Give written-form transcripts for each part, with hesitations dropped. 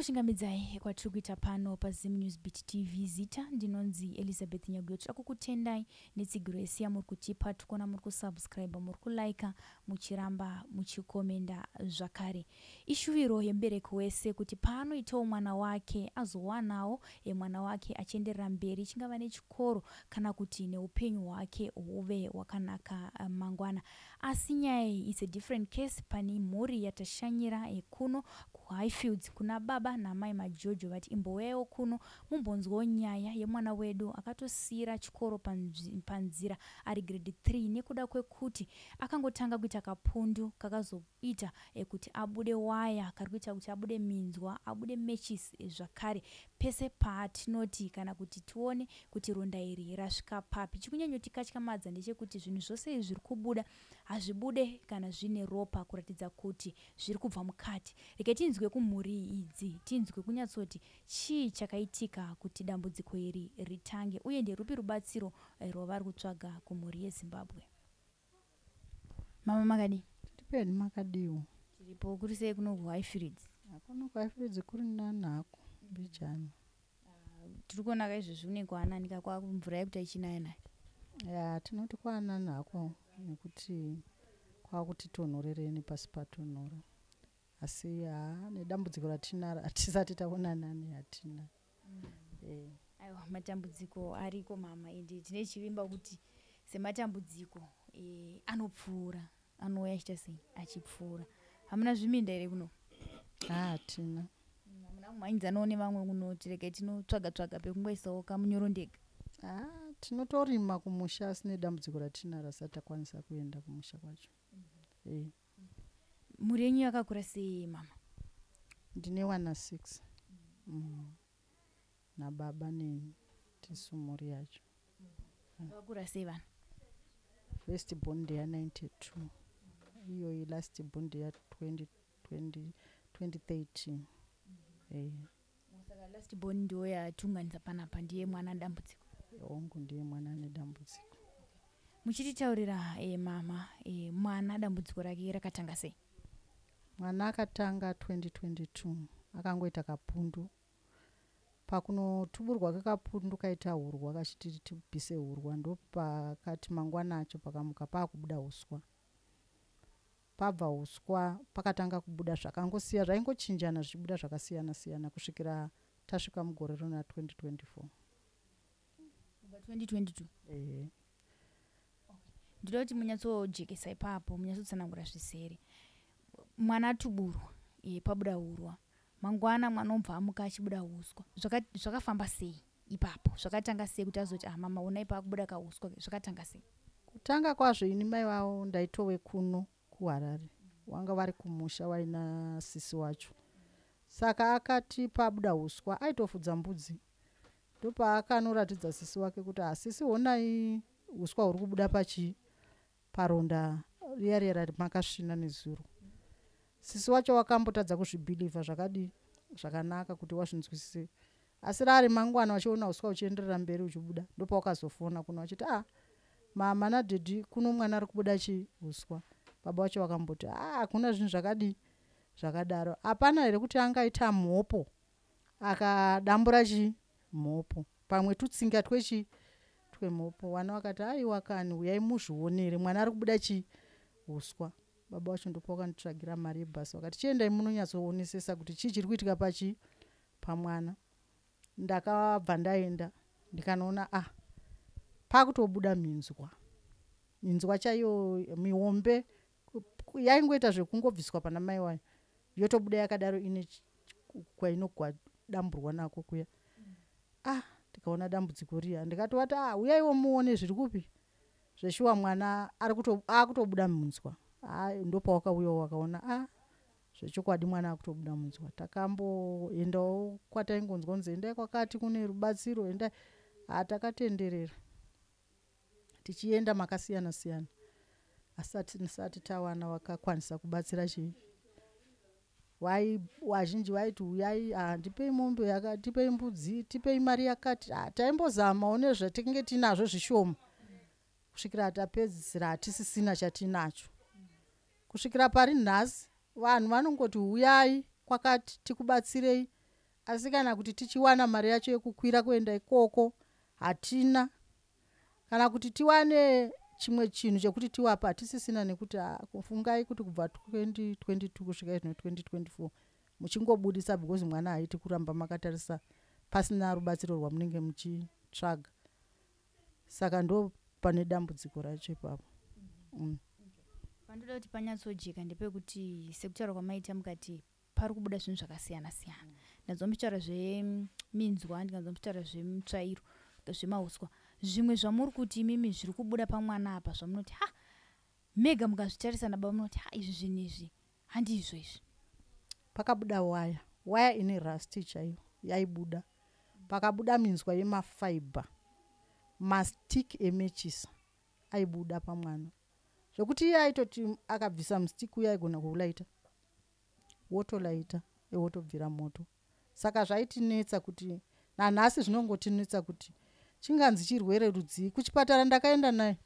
Sekuchingamidzai kwatiri kuita pano paZim News Beat TV, zita ndinonzi Elizabeth Nyaguyo. Tinoda kukutendai netsigiro yese yamuri kutipa. Tikuona muri kusubscribe, muri kulika, muchiramba muchikomenda zvakare. Ishuviro yemubereki wese kuti paanoitawo mwana wake azowanawo mwana wake achienderera mberi, chingava nechikoro kana kuti neupenyu hwake huve hwakanaka mangwana. Asi nyaya iyi it's a different case. Pane mhuri yatashanyira kuno kuHighfields kuna baba namai Majojo, vati imbouyawo kuno mumbonzwawo nyaya yemwana wedu akatosiyira chikoro panzira ari grade 3 nekuda kwekuti akangotanga kuita kapundu kakazoita kuti abude waya kari kuita kuti abude minzwa, abude matches zvakare pese paatinoti kana kuti tione kuti ronda iri rasvika papi. Chikunyanyotikatyamadza ndechekuti zvinhu zvose izvi zviri kubuda hazvibude kana zvine ropa, kuratidza kuti zviri kubva mukati. Rege tinzwe kumhuri idzi, tinzwe kunyatsoti chii chakaitika kuti dambudziko iri ritange uye nderupi rubatsiro rwavari kutsvaga kumhuri yeZimbabwe. Mama, makadii? Tipeni, makadiwo? Tiripo. Kuri sei kuno kuHighfields? Kuno kuHighfields kuri nani hako mbijana. Tiri kuona kaizvezvi kune kwaananika, kwamvura yekuti ichinaya nayo. Ya, tinoti kwaanani hako nekuti kwakuti tonhorereni pasi patonhora, asi ha, nedambudziko ratinaro hatisati taona nani, hatina. Aiwa, matambudziko ariko mama, ende tine chivimba kuti sematambudziko anopfuura, anouya achiita sei, achipfuura. Hamuna zviminda here kuno? Ha, hatina. Hamuna kumhanyidzanawo nevamwe kunoti regai tinotsvaga tsvaga pekungoisawo kamunyoro ndega? Ha, tinotorima kumusha, asi nedambudziko ratinaro asati takwanisa kuenda kumusha kwacho. Mhuri yenyu yakakura sei, mama? Ndine wana 6 nababa neni, tisu mhuri yacho. Vakakura sei vana? First born ndeya 92, iyoyi last born ndeya 20, 20, 2013. Saka last born ndiwo yatiunganidza panapa, ndiye mwana dambudziko? Hongu, ndiye mwana ane dambudziko. Muchititaurira mama, mwana dambudziko rake rakatanga sei? Mwana akatanga 2022, akangoita kapundu. Pakunotuburwa kwekapundu kaita urwa, kachiti tibvise urwa, ndopakati mangwana acho pakamuka paakubuda uswa. Pabva uswa pakatanga kubuda zvakangosiya, zvaingochinjana zvichibuda zvakasiyana siyana kusvikira tasvika mugore rona 2024. Kubva 2022? Ehe. Ndinoda kuti munyatsojekesa ipapo, munyatsotsanangura zvisere. Mwana atuburwa, pabuda urwa, mangwana mwana obva amuka achibuda uswa. Zvakafamba sei ipapo? Zvakatanga sei kuti azoti, "Ah mama, onai paakubuda kauswa"? Zvakatanga sei? Kutanga kwazvo, ini mai vavo ndaitove kuno kuHarare, wanga vari kumusha waina sisi wacho. Saka akati pabuda uswa, aitofudza mbudzi, ndopaakanoratidza sisi wake kuti, "Asisi, honai uswa huri kubuda pachi paronda riya riya ramakasvina nezuro." Sisi wacho wakambotadza kuzvibhilivha zvakadii zvakanaka kuti wazvinzwisise, asi rari mangwana vachiona uswa huchienderera mberi huchibuda, ndopawakazofona kuno vachiti, "A, mama nadhedhi, kuno mwana ari kubuda chi uswa." Baba vacho vakamboti, "A, hakuna zvinhu zvakadii zvakadaro, hapana here kuti angaita mhopo akadambura chi mhopo, pamwe tutsinga twechi twemhopo." Vana vakati, "Aiwa kani, uyai muzvionere, mwana ari kubuda chi uswa." Baba vacho ndopavakanditsvagira mari yebhasi, vakati, "Chiendai munonyatsoonesesa kuti chii chiri kuitika pachi pamwana." Ndakabva ndaenda, ndikanoona, ah, pakutobuda minzwa, minzwa chaiyo mihombe, yaingoita zvekungobviswa pana mai wayo, yotobuda yakadaro, ine kwainogwadamburwa nako kuya. Ah, ndikaona dambudziko riya, ndikatovati, "Ah, uyaiwo muone zviri kupi zveshuwa, mwana akutobuda munzwa." Ndopawakauyawo wakaona, ah, zvechokwadi mwana akutobuda munzwa. Takamboendawo kwataingonzwa kunzi endai kwakati kune rubatsiro, endai. Hatakatenderera tichienda makasiyana siyana, asi hatisati tawana wakakwanisa kubatsira. Chii, vazhinji vaiti, "Uyai, ndipei mombe yakati, tipei mbudzi, tipei mari yakati." Taimbozamawo nezvatinge tinazvo zvishoma kusvikira tapedzisira hatisisina chatinacho. Kusvikira pari nhasi vanhu vanongoti, "Uyai kwakati tikubatsirei." Asi kana kuti tichiwana mari yacho yekukwira kuenda ikoko hatina, kana kuti tiwane chimwe chinhu chekuti tiwapa hatisisina, nekuti fungai kuti kubva 2022 kusvika izvino 2024 muchingobudisa, because mwana haiti kuramba makatarisa pasina rubatsiro rwamunenge muchitsvaga. Saka ndo pane dambudziko racho ipapo. Pandoda kuti panyatsojeka ndepekuti, sekutaura kwamaita, mukati pari kubuda zvinhu zvakasiyana siyana. Ndanzwa muchitaura zveminzwa, ndikanzwa muchitaura zvemutsvairo, zvemauswa. Zvimwe zvamuri kuti imimi zviri kubuda pamwana apa, zvamunoti ha, mega mukazvitarisa nababa munoti ha, izvi zvinhu izvi handizvo izvi? Pakabuda waya, waya ine rust chaiyo yaibuda. Pakabuda minzwa yemafaibha, mastick emechisa aibuda pamwana, zvokuti iye aitoti akabvisa mustick uye aigona kuulaita, wotolaita, wotobvira moto. Saka zvaitinetsa kuti nanhasi zvinongotinetsa kuti chinganzi chirwere rudzii. Kuchipatara ndakaenda naye,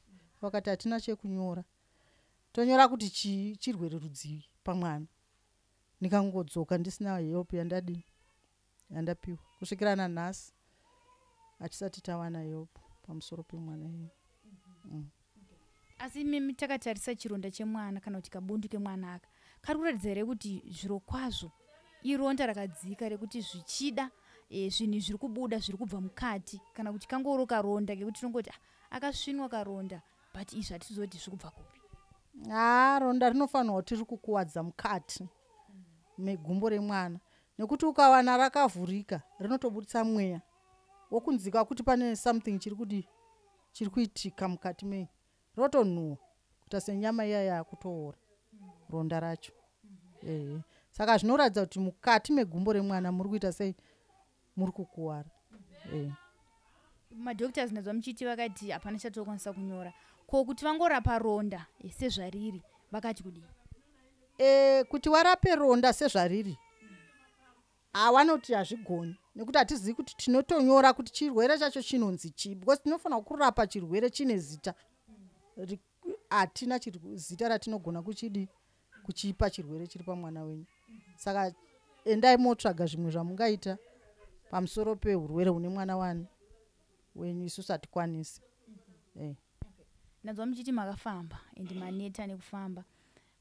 vakati hatina chekunyora, tonyora kuti chii, chirwere rudzii pamwana. Ndikangodzoka ndisina help yandadii, yandapiwa. Kusvikira nanhasi hatisati tawana help pamusoro pemwana iye. Asi mimi takatarisa chironda chemwana kana kuti kabundu kemwana aka, kari kuratidza here kuti zviro kwazvo ironda rakadzika rekuti zvichida zvinhu zviri kubuda zviri kubva mukati, kana kuti kangoro karonda kekuti tinongoti ah, akasvinwa karonda, but izvi hatizoti zviri kubva kupi? Haa, ronda rinofanirwa kuti riri kukuwadza mukati megumbo remwana, nekuti ukawana rakavhurika rinotobudisa mweya wokunzika kuti pane something chiri kudii, chiri kuitika mukati mei. Rotonhuhwa kuita senyama iya yakutoora ronda racho. Ehe, saka zvinoratidza kuti mukati megumbo remwana muri kuita sei, muri kukuwara. Madoctors ndazwa muchiti vakati hapana chatokwanisa kunyora. Ko kuti vangorapa ronda sezvariri, vakati kudii? Kuti warape ronda sezvariri, hawanoti hazvigoni, nekuti hatizivi kuti tinotonyora kuti chirwere chacho chinonzi chii, because tinofanira kurapa chirwere chine zita. Hatina zita ratinogona kuchidi kuchipa chirwere chiri pamwana wenyu. Saka endai motsvaga zvimwe zvamungaita pamusoro peurwere hune mwana wani wenyu, isusu hatikwanisi. Ndanzwa muchiti makafamba ende maneta nekufamba.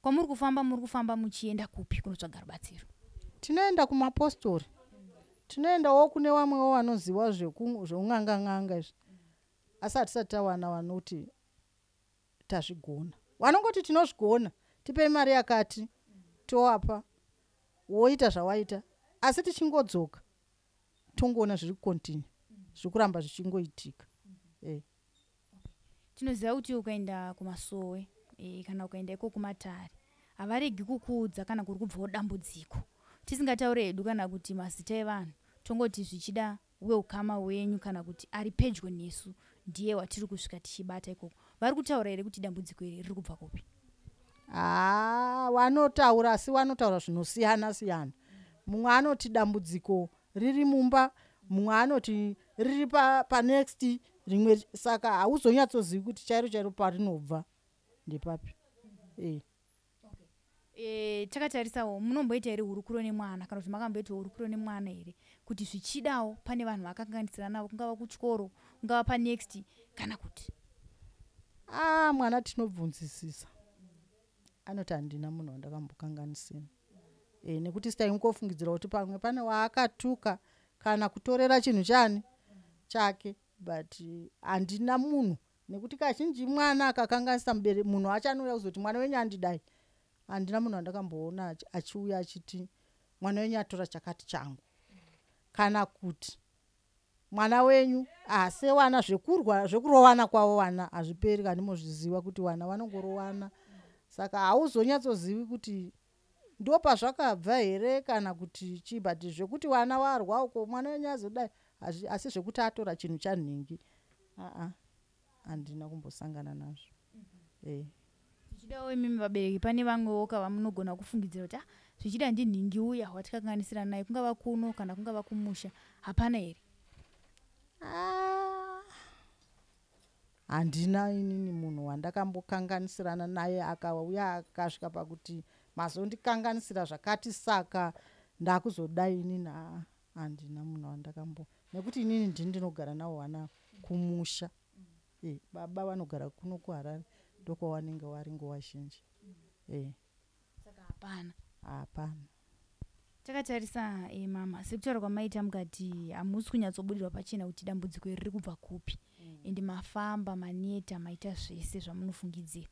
Kwamuri kufamba, muri kufamba muchienda kupi kunotsvaga rubatsiro? Tinoenda kumapostori, tinoendawo kune vamwewo vanoziva zveun'anga-n'anga izvi, asi hatisati tawana vanoti tazvigona. Vanongoti tinozvigona, tipei mari yakati, towapa, woita zvawaita, asi tichingodzoka tongoona zviri kucontinue, zviri kuramba zvichingoitika. Tinoziva kuti ukaenda kumasowe kana ukaenda iko kumatare, havaregi kukuudza kana kuri kubvawo dambudziko. Tisingatauri hedu kana kuti mazita evanhu, tongoti zvichida weukama hwenyu kana kuti ari pedyo nesu ndiye watiri kusvika tichibata ikoko. Vari kutaura here kuti dambudziko iri riri kubva kupi? Haa, vanotaura, asi vanotaura zvinosiyana siyana. Mumwe anoti dambudziko riri mumba, mumwe anoti riri panext rimwe. Saka hauzonyatsozivi kuti chairo chairo parinobva ndepapi. Takatarisawo, munomboita here hurukuro nemwana, kana kuti makamboitawo hurukuro nemwana here kuti zvichidawo pane vanhu vakakanganisira navo, kungava kuchikoro, kungava panext, kana kuti? A, mwana tinobvunzisisa, anoti handina munhu wandakambokanganisira. Nekuti sitaingofungidzira kuti pamwe pane waakatuka kana kutorera chinhu chani chake, but handina munhu, nekuti kazhinji mwana akakanganisa mubere munhu achanouya kuzoti mwana wenyu andidai. Handina munhu wandakamboona achiuya achiti mwana wenyu atora chakati changu, kana kuti mwana wenyu asewana. Zvekurwa, zvekurowana kwavo vana hazviperi, kani mozviziva kuti vana vanongorowana. Saka hauzonyatsozivi kuti ndo pazvakabva here kana kuti chii, but zvekuti vana varwa uko, mwana wenyu azodai, asi zvekuti atora chinhu chanhingi, aa, handina kumbosangana nazvo. Zvichidawo imimi vabereki, pane vamwewo kavamunogona kufungidzira kuti ah, zvichida ndinhingi uya watikakanganisira naye, kungava kuno kana kungava kumusha? Hapana here? Ah, handina inini munhu wandakambokanganisirana naye akauya akasvika pakuti mazondikanganisira zvakati, saka ndakuzodai. Inini haa, Handina munhu wandakambo, nekuti inini ndini ndinogara navo vana kumusha. Baba vanogara kuno kuHarare, ndokwavanenge vari nguva zhinji. Saka hapana? Hapana. Takatarisa, mama, sekutaura kwamaita mukati hamusi kunyatsobudirwa pachena kuti dambudziko iri riri kubva kupi, ende mafamba, maneta, maita zvese zvamunofungidzira.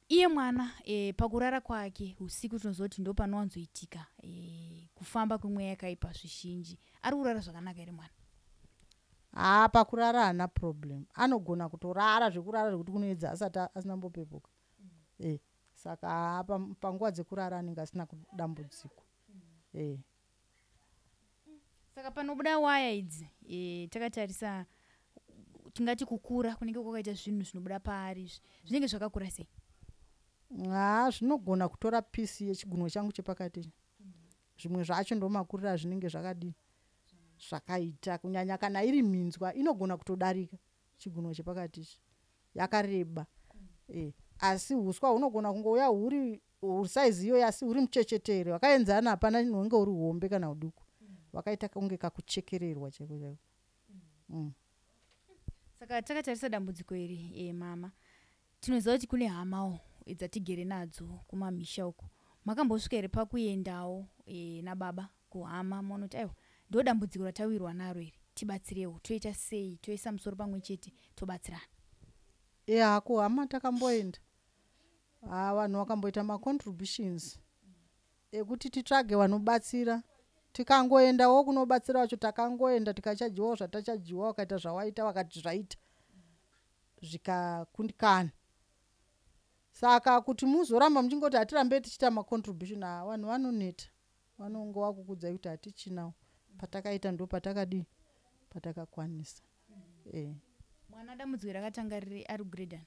Iye mwana pakurara kwake usiku, tinoziva kuti ndo panowanzoitika kufamba kwemweya yakaipa zvizhinji. Ari kurara zvakanaka here mwana? Haa, pakurara haana problem. Anogona kutorara zvekurara zvekuti kunoedza asati asina mbopepuka. Saka haa, panguva dzekurara anenge asina dambudziko. Saka panobuda waya idzi, takatarisa tingati kukura kunenge kwakaita zvinhu zvinobuda paari izvi, zvinenge zvakakura sei? Haa, zvinogona kutora pisi yechigunwe changu chepakati. Zvimwe zvacho ndo makuriro azvinenge zvakadii zvakaita, kunyanya kana iri minzwa inogona kutodarika chigunwe chepakati ichi yakareba. Asi uswa hunogona kungouya huri saizi iyoyo, asi huri muchechetere hwakaenzana, hapana hunenge huri hombe kana uduku, hwakaita kunge kakuchekererwa chaiko chaiko. Saka takatarisa dambudziko iri, mama, tinoziva kuti kune hamawo dzatigere nadzo kumamisha uko. Makambosvika here pakuendawo nababa kuhama, monoti, "Aiwa, ndo dambudziko ratawirwa naro iri, tibatsirewo, toita sei, toisa musoro pamwe chete tobatsirana"? Ya, kuhama takamboenda. Ha, vanhu vakamboita macontributions ekuti titsvage vanobatsira. Tikangoendawo kunobatsira vacho, takangoenda tikachajiwawo zvatachajiwa, vakaita zvawaita, vakati zvaita, zvikakundikana. Saka kuti muzoramba muchingoti hatirambe tichiita macontribution, ha, vanhu vanoneta, vanonge vakukudzai kuti hatichinawo. Patakaita ndo patakadii, patakakwanisa. Mwana dambudziko rakatanga riri ari grade ani?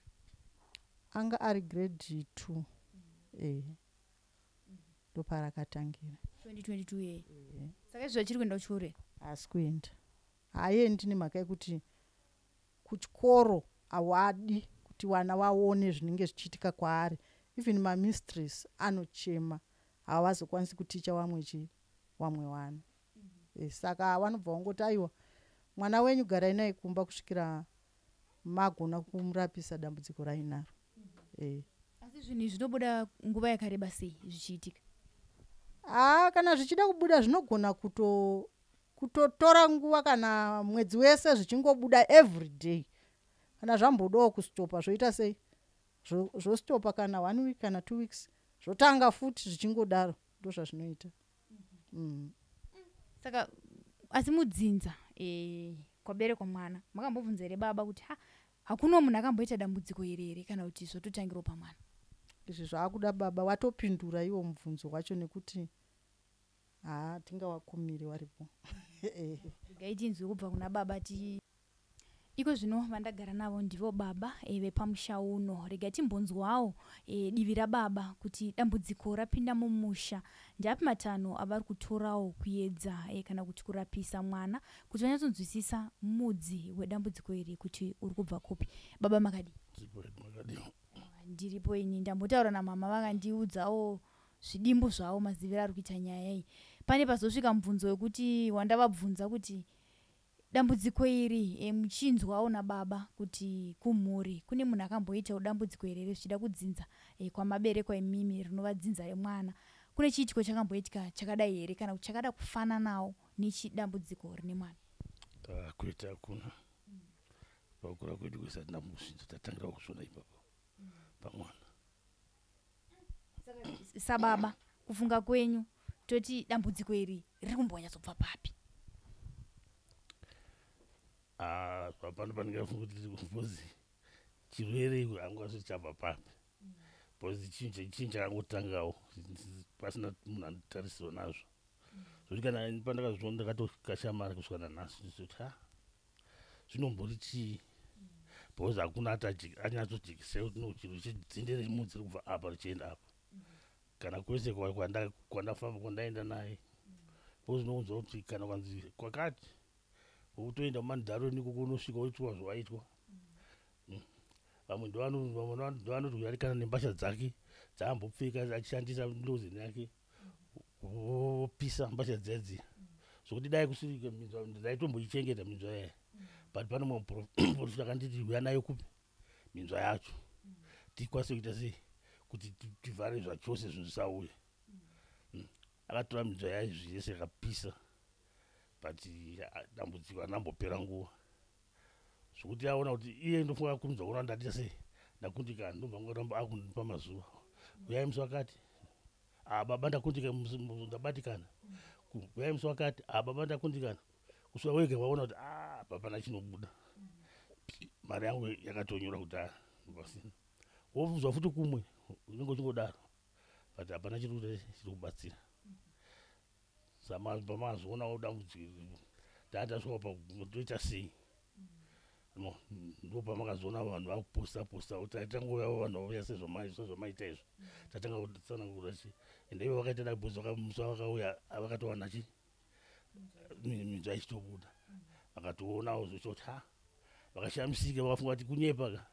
Anga ari grade 2, ndoparakatangira. 2022 yeye. Saka izvo achiri kuenda kuchikoro here? Haasi kuenda, haaendi nemhaka yekuti kuchikoro hawadi kuti vana vaone zvinenge zvichiitika kwaari. Even mamistress anochema, havazokwanisi kuticha vamwe chi vamwe vana. Saka vanobva vangoti, "Aiwa, mwana wenyu garai naye kumba kusvikira magona kumurapisa dambudziko rainaro." Asi zvinhu izvi zvinobuda nguva yakareba sei zvichiitika? Haa, kana zvichida kubuda zvinogona kutotora nguva, kana mwedzi wese zvichingobuda every day. Kana zvambodawo kustopa, zvoita sei, zvostopa kana one week kana 2 weeks, zvotanga futi zvichingodaro. Ndo zvazvinoita. Saka asi mudzinza kwaberekwa mwana, makambobvunza here baba kuti, ha, hakuno munhu akamboita dambudziko iri here, kana kuti zvototangirawo pamwana? Izvi zvaakuda baba watopindura iwo mubvunzo wacho, nekuti haa, tingawakumire waripo. Regai tinzwe kubva kuna baba. Ti iko zvino vandagara navo ndivo baba vepamusha uno. Regai timbonzwawo divi rababa kuti dambudziko rapinda mumusha, ndeapi matanho avari kutorawo kuedza kana kuti kurapisa mwana, kuti vanyatsonzwisisa mudzi wedambudziko iri kuti uri kubva kupi. Baba, makadii? Ndipo hedu, makadii? Ndiripo ini. Ndambotaura namama, vakandiudzawo zvidimbu zvavo maziviro ari kuita nyaya iyi. Pane pazosvika mubvunzo wekuti wandavabvunza kuti dambudziko iri, muchinzwawo nababa kuti kumhuri kune munhu akamboitawo dambudziko iri zvichida kudzinza kwamaberekwa imimi, rinova dzinza remwana, kune chiitiko chakamboitika chakadai here, kana kuti chakada kufananawo nechidambudziko rine mwana? Ah, kwete, hakuna. Pakukura kwedu kwese hatina kumbozvinzwa, tatangira kuzviona ipapo pamwana. Saka sababa, kufunga kwenyu, toti dambudziko iri riri kumbonyatsobva papi? Ah, pano pandingafunga kuti because chirwere hangu chabva papi, because chinhu chakangotangawo pasina munhu anotarisirwa nazvo, zvokuti kana pandakazviona ndakatokashamara kusvika nanhasi kuti ha, zvinombori chii, because hakuna ati anyatsojekisera kuti no, chiro chedzinde remudzi riri kubva apa richienda apa, kana kwese kwandafamba, kwandaenda naye, because unounzwa kuti kana kwanzi kwakati, wotoenda mumandaroni ikoko, unosvika woitwa zvawaitwa. Vamwe ndovanoti uyari kana nembatya dzake dzaambopfeka achishandisa lozeni yake, vopisa mbatya dziya dziya. Zvokuti dai kusiri minzwa, ndaitomboichengeta minzwa yaya, but pane mumwe muprofita akanditi uya nayo kupi minzwa yacho, tikwanise kuita sei kuti tivhare zvachose, zvinhu zvisauya. Akatora minzwa yayo zvese akapisa, but dambudziko hanambopera nguva, zvokuti aona kuti iye ndofunga akurumidza kuona ndatiita sei, ndakundikana. Ndobva ngoramba akundipa mazuva, uyai musi wakati, ah baba ndakundika, ndabatikana, uyai musi wakati, ah baba ndakundikana, kusvika wega waona kuti ah papana chinobuda, mari yangu yakatonyora kudhara pasina. Wobvunzwa futi kumwe, unenge uchingodaro, but hapana chiri kubatsira. Pamazoonawo dambudziko, tatasvika pakutoita sei, ndo pamakazoona vanhu vakuposta posta, tatangouya vanhu vauya sezvamaita izvo, tatanga kutsanangura chi, ende ivo vakaita dambudziko musi vakauya vakatowana chi minzwa ichitobuda, vakatoonawo zvochoti ha, vakashamisika, vakafunga kuti kunyepa ka.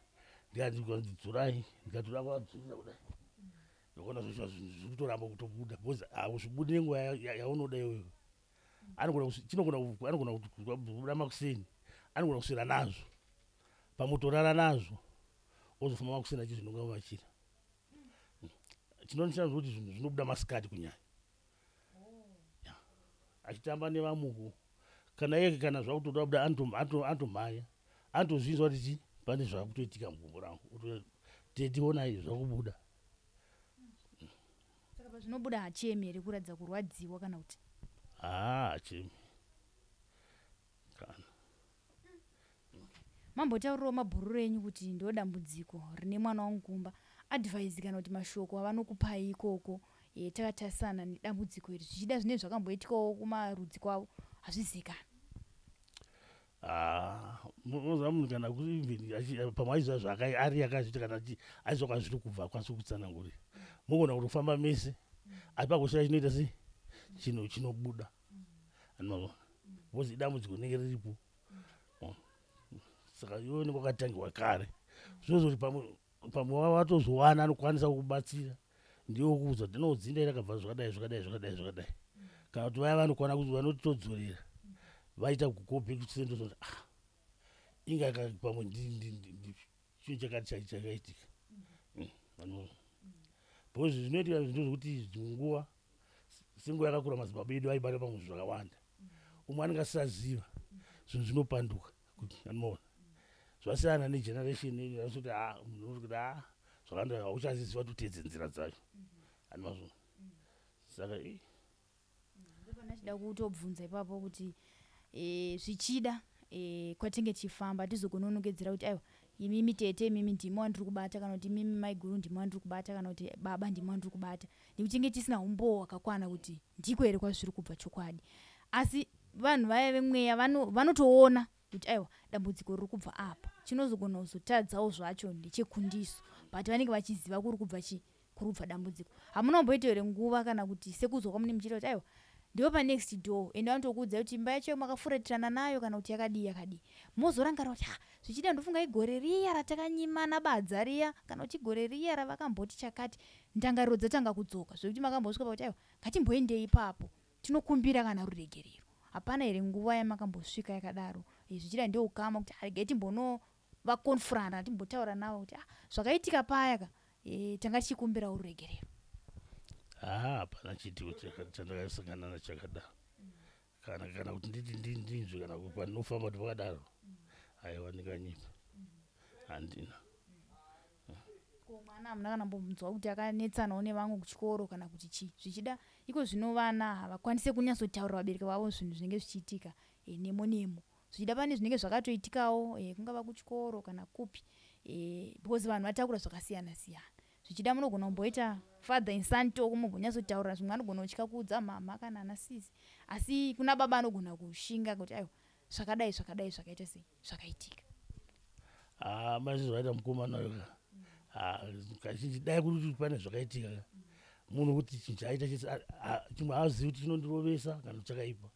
Ndikati dzorai, ndikatoda kuvadzorera kudai, ndikaona zvocha zvinhu zviri kutoramba kutobuda, because hauzvibudi nenguva yaunoda iyoyo. Anogona chinogona anogona kubuda makuseni, anogona kuswera nazvo, pamwe torara nazvo, ozofamba makuseni achizvinonga machira. Chinondishanda kuti zvinhu zvinobuda masikati kunyanya achitamba nevamuku, kana iye kana zvakutoda kubuda anotomhanya, anotozvinzwa kuti chi pane zvakutoitika mugumbo rangu, tetionai zvakubuda. Saka pazvinobuda hachemi here kuratidza kurwadziwa kana kuti? Haa, hachemi kana. Mambotaurirawo mabhururu enyu kuti ndo dambudziko rine mwana wangu kumba, advice kana kuti mashoko avanokupai ikoko, takatarisana nedambudziko iri, zvichida zvinenge zvakamboitikawo kumarudzi kwavo, hazvizivikani. Unoziva munhu kana even pamwe aiziva zvaaka ari akazviita, kana aiziva kwazviri kubva, akwanisi kutsanangurira. Mugona kutofamba mese, asi pakusvika chinoita sei, chinhu chinobuda, anoona, because idambudziko rinenge riripo. Saka iwe unenge wakatangirwa kare, zvinozoti pamwe watozowana anokwanisa kukubatsira, ndiwo kuudza kuti no, dzinda rakabva zvakadai zvakadai zvakadai zvakadai, kana kuti vaya vanokwana vanotodzorera vaita go back to sender, kuti ah, inga pamwe chinhu chakati chakaitika. Because zvinoitika ndezvekuti dzimwe nguva, senguva yakakura madzibaba edu aibata pamwe zvinhu zvakawanda, umwe anenge asisaziva, zvinhu zvinopanduka, anoona zvasiyana negeneration yedu, a munhu kuti a zvakawanda hauchaziziva kuti uteedze nzira dzacho, andimazvona. Saka Ndopana chida kutobvunza ipapo kuti zvichida kwatinge tichifamba tizogononongedzera kuti aiwa, imimi tete, imimi ndimi wandiri kubata, kana kuti imimi maiguru ndimi wandiri kubata, kana kuti baba ndimi wandiri kubata, nekuti tinge tisina umbowo hwakakwana kuti ndiko here kwazviri kubva chokwadi. Asi vanhu vaya vemweya vanotoona kuti aiwa, dambudziko riri kubva apa, chinozogona kuzotadzawo zvacho ndechekundiso, but vanenge vachiziva kuri kubva chi kuri kubva dambudziko. Hamuna kumboita here nguva kana kuti sekuzwa kwamune muchiita kuti aiwa, ndivo panext door, ende vanotokuudzai kuti imba yacho makafuratirana nayo, kana kuti yakadii yakadii, mozorangarira kuti ha, zvichida ndofunga igore riya ratakanyimana badza riya, kana kuti igore riya ravakamboti chakati, ndangariro dzatanga kudzoka, zvekuti makambosvika pakuti aiwa, ngatimboendei ipapo tinokumbira kana ruregerero? Hapana here nguva yamakambosvika yakadaro, zvichida ndeukama, kuti regai timbonovakonfurana, timbotaura navo kuti ah, zvakaitika paya ka, tanga tichikumbirawo ruregerero? Haa, hapana chiitiko chandakasangana nacho chakadaro, kana kuti nditi ndinzwe kana pandinofamba kuti pakadaro. Aiwa, ndinganyipa, handina. Ko mwana hamuna kana mbonzwa kuti akanetsanawo nevamwe kuchikoro kana kuti chii? Zvichida iko zvino vana havakwanise kunyatsotaurira vabereki vavo zvinhu zvinenge zvichiitika nemo nemo. Zvichida pane zvinenge zvakatoitikawo, kungava kuchikoro kana kupi, because vanhu vatakura zvakasiyana siyana. Zvichida munogona kumboita father and son talk, mumbonyatsotaurira zvimwe. Anogona kutya kuudza mama kana ana sisi, asi kuna baba anogona kushinga kuti aiwa, zvakadai zvakadai, zvakaita sei, zvakaitika. Haa, maizvi zvaita mukomana uyo ka. Kazhinji dai kuti pane zvakaitika ka, munhu kuti chinhu chaaita chese chimwe haazivi kuti chinondirovesa kana kuti chakaipa,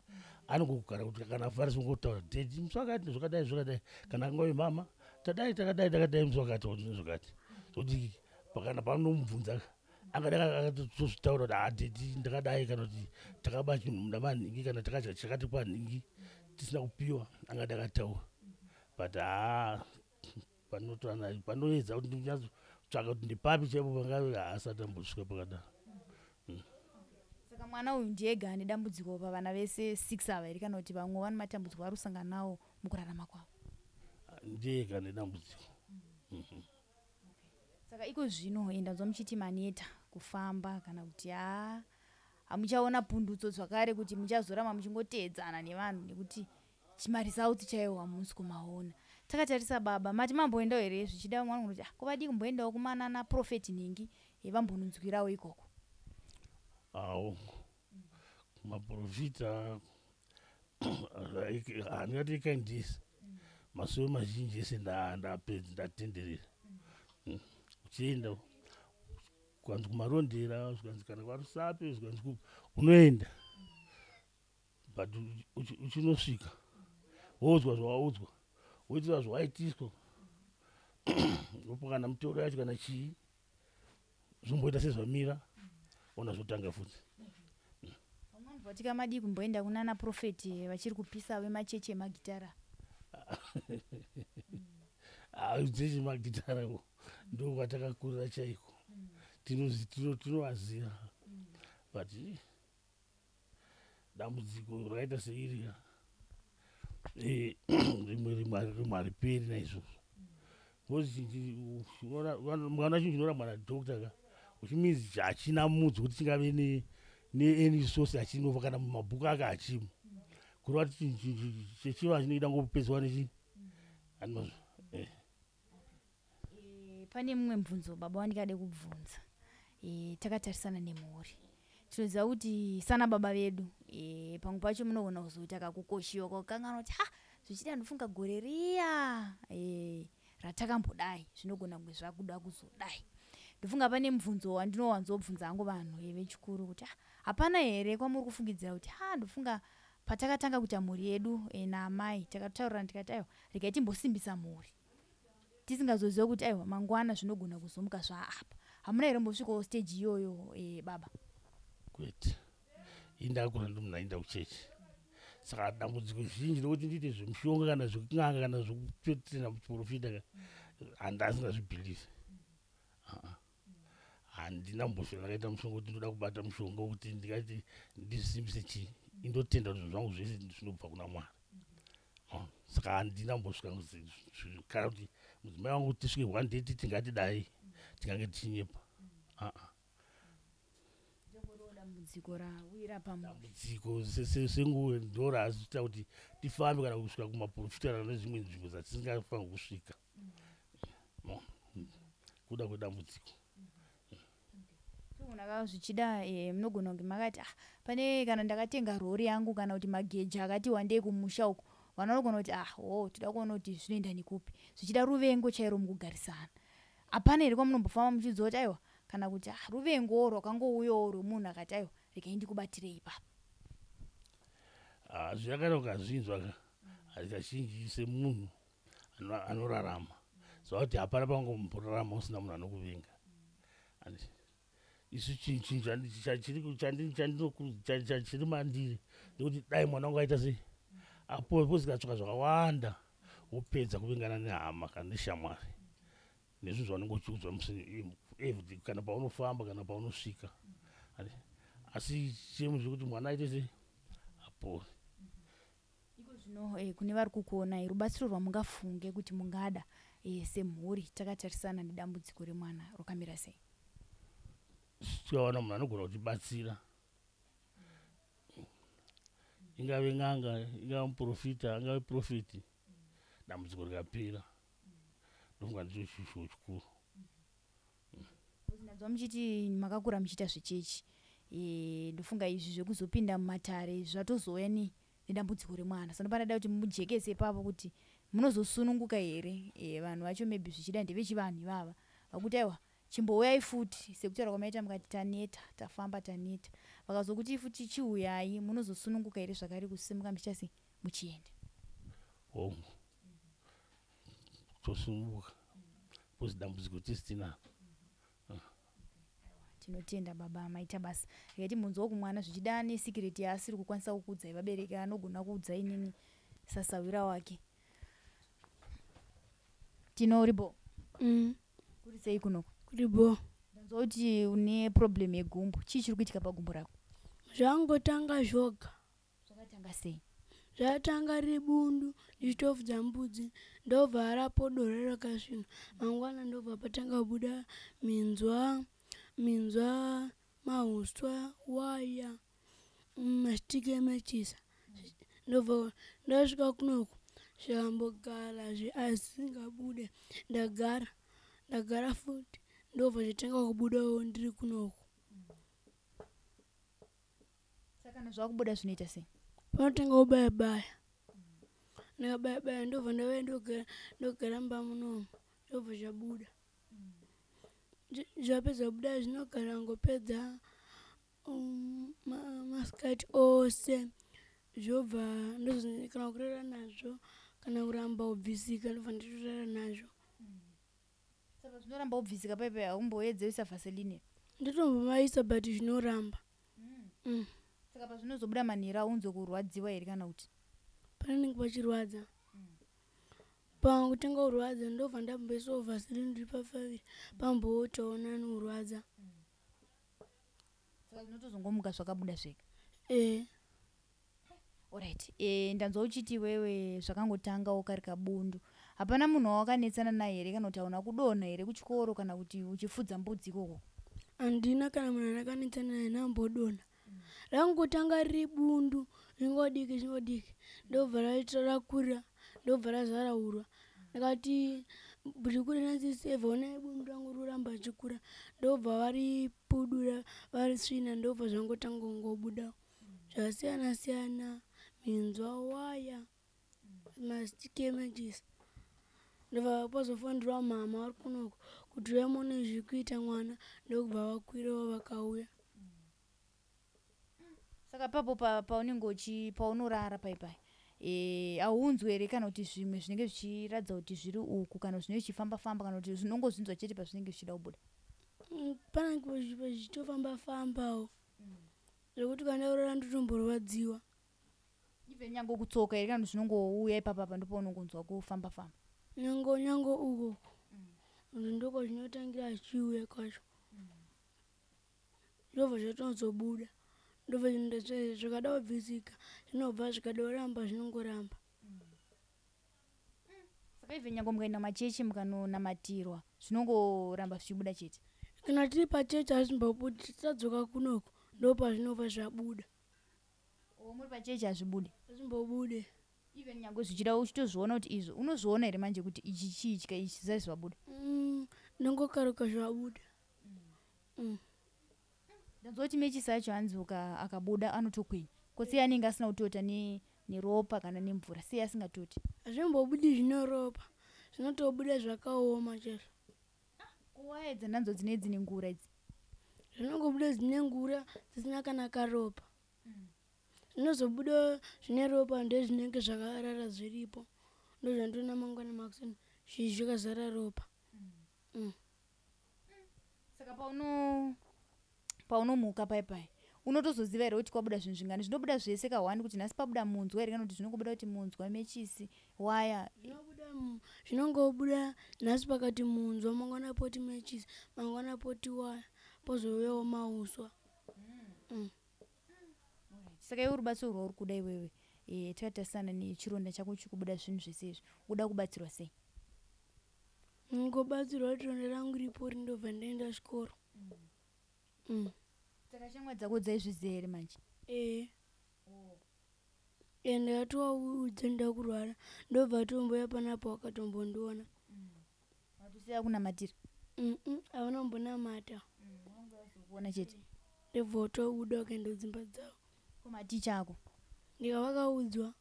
anongogara kuti kana afarisi kungotaura, "Daddy, musi wakati zvakadai zvakadai," kana angove, "Mama, tadai takadai takadai musi wakati zvakati," zvokuti kana panomubvunza ka. Angadai akatozvitaura kuti hadheti ndakadai, kana kuti takaba chinhu munda manhingi, kana takadya chakati panhingi tisina kupiwa, angadai akataura. But haa, panotorana panoedza kuti ndinyatsotsvaka kuti ndipapi chaipo pangave, haasati ambosvika pakadaro. Saka mwana uyu ndiega ane dambudziko pavana vese 6 ava here, kana kuti vamwe vane matambudziko vari kusangana nawo mukurarama kwavo? Ndiega ane dambudziko. Saka iko zvino ndanzwa muchiti maneta kufamba, kana kuti haa, hamuchaona pundutso zvakare, kuti muchazoramba muchingoteedzana nevanhu nekuti maresults chaiwo hamusi kumaona. Takatarisa baba, mati mamboendawo here? Zvichida vamwe vanogona kuti, ah, kovadii kumboendawo kumanana prophet nhingi, vambononzwirawo ikoko? Awo maprofita handingati ikaindisi, masuo mazhinji ese ndapedza, ndatenderera. Uchienda kwanzi kuMarondera, zvikanzi kana kwaRusape, zvikanzi unoenda, but uchinosvika woudzwa zvawaudzwa, woitiswa zvawaitiswa, wopo kana mutoro yacho kana chii, zvomboita sezvamira, ona zvotanga futi. Vamwe vanobva vatika madii kumboenda kunana prophet vachiri kupisa vemachechi emagitara? Chechi magitara ndo kwatakakurira chaiko, tinovaziva, but dambudziko rakaita seiri rimwe rimwe hariperi. Naizvozvo because mukaona chinhu chinorambwa nadoctor ka, which means hachina mudzi kuti chingave neany source, achinova kana mumabhuku ake hachimo, kureva kuti chechiva chinoida ngopedzwa nechi andimazvo. Pane mumwe mubvunzo baba wandingade kubvunza. Takatarisana nemhuri, tinoziva kuti sana baba vedu, pamwe pacho munogona kuzoita kakukoshiwa kwakukanganwa kuti ha, zvichida ndofunga gore riya ratakambodai, zvinogona kunge zvakuda kuzodai. Ndofunga pane mubvunzo wandinowanzobvunza hangu vanhu vechikuru kuti hapana here kwamuri kufungidzira kuti ha, ndofunga patakatanga kuita mhuri yedu naamai takataurirana tikati aiwa, regai timbosimbisa mhuri, tisingazoziva kuti aiwa, mangwana zvinogona kuzomuka zvaapa? Hamuna here mbosvikawo stage iyoyo, baba? Kwete, indakura ndi munhu aenda kuchechi, saka dambudziko zhinji rokuti ndiite zvemushonga kana zvekun'anga kana zvekutenda muchiprofita ka, handasingazvibhilivhi. Handina kumbosvika ndakaita mushonga kuti ndoda kubata mushonga wekuti ndingati ndisimbise chii. Indotenda kuti zvinhu zvangu zvese zvinobva kuna Mwari. Saka handina kumbosvika kana kuti mudzimai wangu tisvike one day titi ngatidai, tingange tichinyepa. Dambudziko rawira pamhuri. Dambudziko senguve ndo raazita kuti tifambe kana kusvika kumaprofita kana nezvimwe nzvimbo dzatisingafaniri kusvika. Kuda kwedambudziko. Toona zvichida munogona kunge makati, ah, pane kana ndakatenga rori yangu kana kuti mageja akati wandei kumusha uko, vanhu vanogona kuti, ah, o, toda kuona kuti zvinoenda nekupi. Zvichida ruvengo chairo mukugarisana hapana here kwamunombofamba muchidziva kuti aiwa, kana kuti, ah, ruvengo rwakangouyawo rwemunhu akati aiwa, regai ndikubatirei ipapo? Ah, zvakana ukazvinzwa ka, kazhinji semunhu anorarama, zva kuti hapana pangomborarama usina munhu anokuvenga. Isu chinhu chiri mandiri ndekuti dai mwana wangu aita sei, apo pozikatsvaka zvakawanda, wopedza kuvengana nehama kana neshamwari nezvinhu zvaunenge uchiudzwa every kana paunofamba kana paunosvika. Asi chemu zvekuti mwana aite sei, apore. Iko zvino kune vari kukuonai, rubatsiro rwamungafunge kuti mungada semhuri takatarisana nedambudziko remwana rwakamira sei? Tikawana munhu anogona kutibatsira, ingave n'anga, ingave muprofita, angave prophet, dambudziko rikapera, ndofunga ndicho chishuwo chikuru. Ndanzwa muchiti makakura muchiita zvechechi. Ndofunga izvi zvekuzopinda mumatare zvatozouya nedambudziko remwana. Saka panada kuti mujekese ipapo kuti munozosununguka here, vanhu vacho maybe zvichida ndevechivanhu ivava vakuti aiwa, chimbouyai futi, sekutaura kwamaita mukati taneta, tafamba, taneta, vakazokuti futi chiuyai, munozosununguka here zvakare kusimuka muchiita sei, muchienda? Hongu, tosununguka because dambudziko tisi tinaro. Tinotenda baba, maita basa. Regai timbonzwawo kumwana zvichida nesikireti yaasiri kukwanisa kukuudzai vabereki, anogona kuudza inini sasahwira wake. Tino uripo? Kuri sei kunoko? Kuri bo. Ndanzwa kuti une problem yegumbo. Chii chiri kuitika pagumbo rako? Zvangotanga zvoga. Zvakatanga sei? Zvatanga riri bundu ndichitofudza mbudzi, ndobva rapodora rakasvina. Mangwana ndobva patanga kubuda minzwa, minzwa, mahuswa, waya, masitiki emechisa. Ndobva ndasvika kunoku zvambogara zve asingabude. Ndagara, ndagara futi ndobva zvatanga kubudawo ndiri kunoku. Saka kana zvakubuda zvinoita sei? Panotanga kubaya baya. Ndikabaya baya ndobva ndauya ndogara, ndogara mumba munomu ndobva zvabuda. Zvapedza kubuda zvinogara ngopedza masikati ose, zvobva ndozonekana kurara nazvo kana kuramba kubvisika, ndobva nditorara nazvo. Saka zvinoramba kubvisika paipai, haumboedze kuisa vaseline? Ndotombomaisa but zvinoramba. Saka pazvinozobuda manheru haunzwe kurwadziwa here kana kuti? Panenge pachirwadza. Pangotanga kurwadza ndobva ndamboisawo vaseline ndiri pafaviri, pamboitawo nani kurwadza. Saka zvinotozongomuka zvakabuda zvega? Eh. Alright. Ndanzwa uchiti iwewe zvakangotangawo kari kabundu. Hapana munhu wawakanetsana naye here kana kuti hauna kudonha here kuchikoro kana kuti uchifudza mbudzi ikoko? Handina kana munhu andakanetsana naye, ndambodonha. Rangotanga riri bundu ringodiki ringodiki, ndobva raita rakura, ndobva razara urwa. Ndakati buri kure nasisi vaona bundu rangu roramba richikura, ndobva varipudura varisvina, ndobva zvangotanga kungobuda zvakasiyana siyana, minzwa, waya, masitiki emachisi. Ndobva pazofonderwa mama vari kunoku kuti uyai muone zviri kuita mwana, ndokubva vakwirawo vakauya. Saka papo paunenge paunorara paipai, haunzwi here kana kuti zvimwe zvinenge zvichiratidza kuti zviri uku, kana zvinenge zvichifamba famba, kana kuti zvinongozvinzwa chete pazvinenge zvichida kubuda? Panenge zvichitofamba fambawo zvekuti kana ndaurara ndotomborwadziwa. Even nyange kutsoka here kana kuti zvinongouya ipapapa ndopaunongonzwa kufamba famba? Nyange nyange uko ndoko zvinotangira zvichiuya kwacho, ndobva zvatozobuda, ndobva zvikada kubvisika zvinobva, zvikada kuramba zvinongoramba. Saka even nyange mukaenda machechi mukanonamatirwa zvinongoramba zvichibuda chete? Kana tiri pachechi hazvimbobudi, tadzoka kunoku ndopazvinobva zvabuda. Muri pachechi hazvibudi? Hazvimbobude. Even nyange zvichida uchitozviona kuti izvo unozviona here manje kuti ichi chii chika ichi zvisati zvabuda? Ndongokaruka zvabuda. Ndanzwa kuti mechisi acho hanzi akabuda anotokwenya. Ko sei anenge asina kutota neropa kana nemvura, sei asingatoti? Hazvimbobudi zvine ropa, zvinotobuda zvakaoma chaizvo. Ko waya dzandanzwa dzine dzine ngura idzi? Zvinongobuda dzine ngura dzisina kana karopa. Zvinozobuda zvine ropa ndezvinenge zvakarara zviripo, ndozvandoona mangwana makuseni zvakazara ropa. Saka paunomuka paipai unotozoziva here kuti kwabuda zvinhu zvingani? Zvinobuda zvese kahwani kuti nhasi pabuda munzwa here, kana kuti zvinongobuda kuti munzwa, mechisi, waya? Zvinongobuda nhasi pakati munzwa, mangwana poti mechisi, mangwana poti waya, pozouyawo mauswa. Saka iwe rubatsiro rwauri kuda iwewe, takatarisana nechironda chako chikubuda zvinhu zvese izvi, uda kubatsirwa sei? Ngobatsirwa kuti ronda rangu ripori, ndobva ndaenda chikoro. Saka shamwari dzako dzaizviziva here manje? Ee, ndakatovaudza ndoda kurwara, ndobva tombouya panapa wakatombondiona. Vatosiya kunamatira? Havana kumbonamata. Kuona chete. Ndobva watobuda wakaenda kudzimba dzavo. Ko maticha ako? Ndikavakaudzwa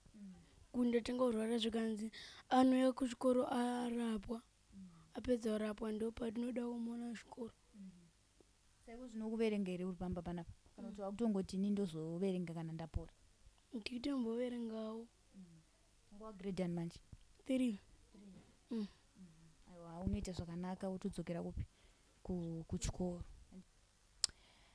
kuti ndatanga kurwara, zvikanzi anouya kuchikoro arapwa, apedza kurapwa ndopatinoda kumuona kuchikoro. Saka zvinokuverenga here uri pamba panapa, kana kuti wakutongoti ini ndozoverenga kana ndapora? Ndichitomboverengawo. Nguva grade ani manje? 3. Aiwa, unoita zvakanaka, wotodzokera kupi? Kuchikoro.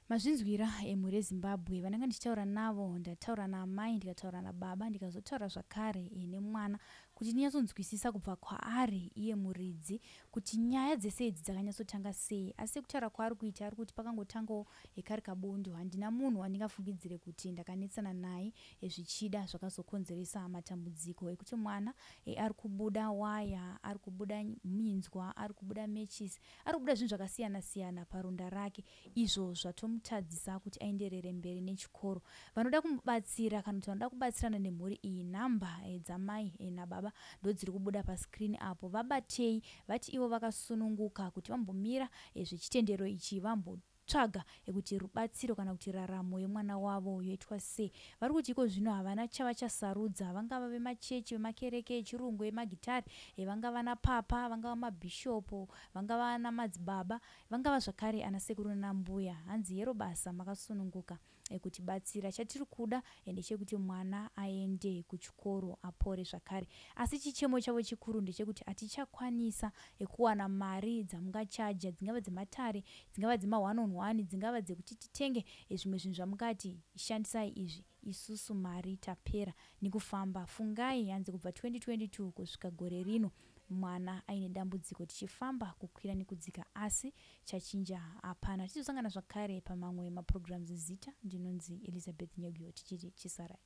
Mazvinzwira emhuri yeZimbabwe vandanga ndichitaura navo, ndataura naamai, ndikataura nababa, ndikazotaura zvakare nemwana kuti ndinyatsonzwisisa kubva kwaari iye muridzi kuti nyaya dzese idzi dzakanyatsotanga sei. Asi kutaura kwaari kuita, ari kuti pakangotangawo kari kabundu, handina munhu wandingafungidzire kuti ndakanetsana naye, zvichida zvakazokonzeresa matambudziko ekuti mwana ari kubuda waya, ari kubuda minzwa, ari kubuda mechisi, ari kubuda zvinhu zvakasiyana siyana paronda rake, izvo zvatomutadzisa kuti aenderere mberi nechikoro. Vanoda kumubatsira kana kuti vanoda kubatsirana nemhuri iyi, nhamba dzamai nababa ndodziri kubuda pascreen apo. Vabatei, vati ivo vakasununguka kuti vambomira zvechitendero ichi, vambotsvaga kuti rubatsiro kana kuti raramo yemwana wavo yoitwa sei. Vari kuti iko zvino havana chavachasarudza, vangava vemachechi, vemakereke echirungu, emagitari, vangava napapa, vangava mabhishopo, vangava namadzibaba, vangava zvakare ana sekuru nanambuya. Hanzi hero basa, makasununguka kutibatsira. Chatiri kuda ndechekuti mwana aende kuchikoro apore zvakare. Asi chichemo chavo chikuru ndechekuti hatichakwanisa kuwana mari dzamungachaja, dzingava dzematare, dzingava dzema 1 on 1, dzingava dzekuti titenge zvimwe zvinhu zvamungati shandisai izvi. Isusu mari tapera nekufamba. Fungai, hanzi kubva 2022 kusvika gore rino mwana aine dambudziko, tichifamba kukwira nekudzika, asi chachinja hapana. Tichizosangana zvakare pamamwe maprograms. Zita ndinonzi Elizabeth Nyagio, tichiti chisarai.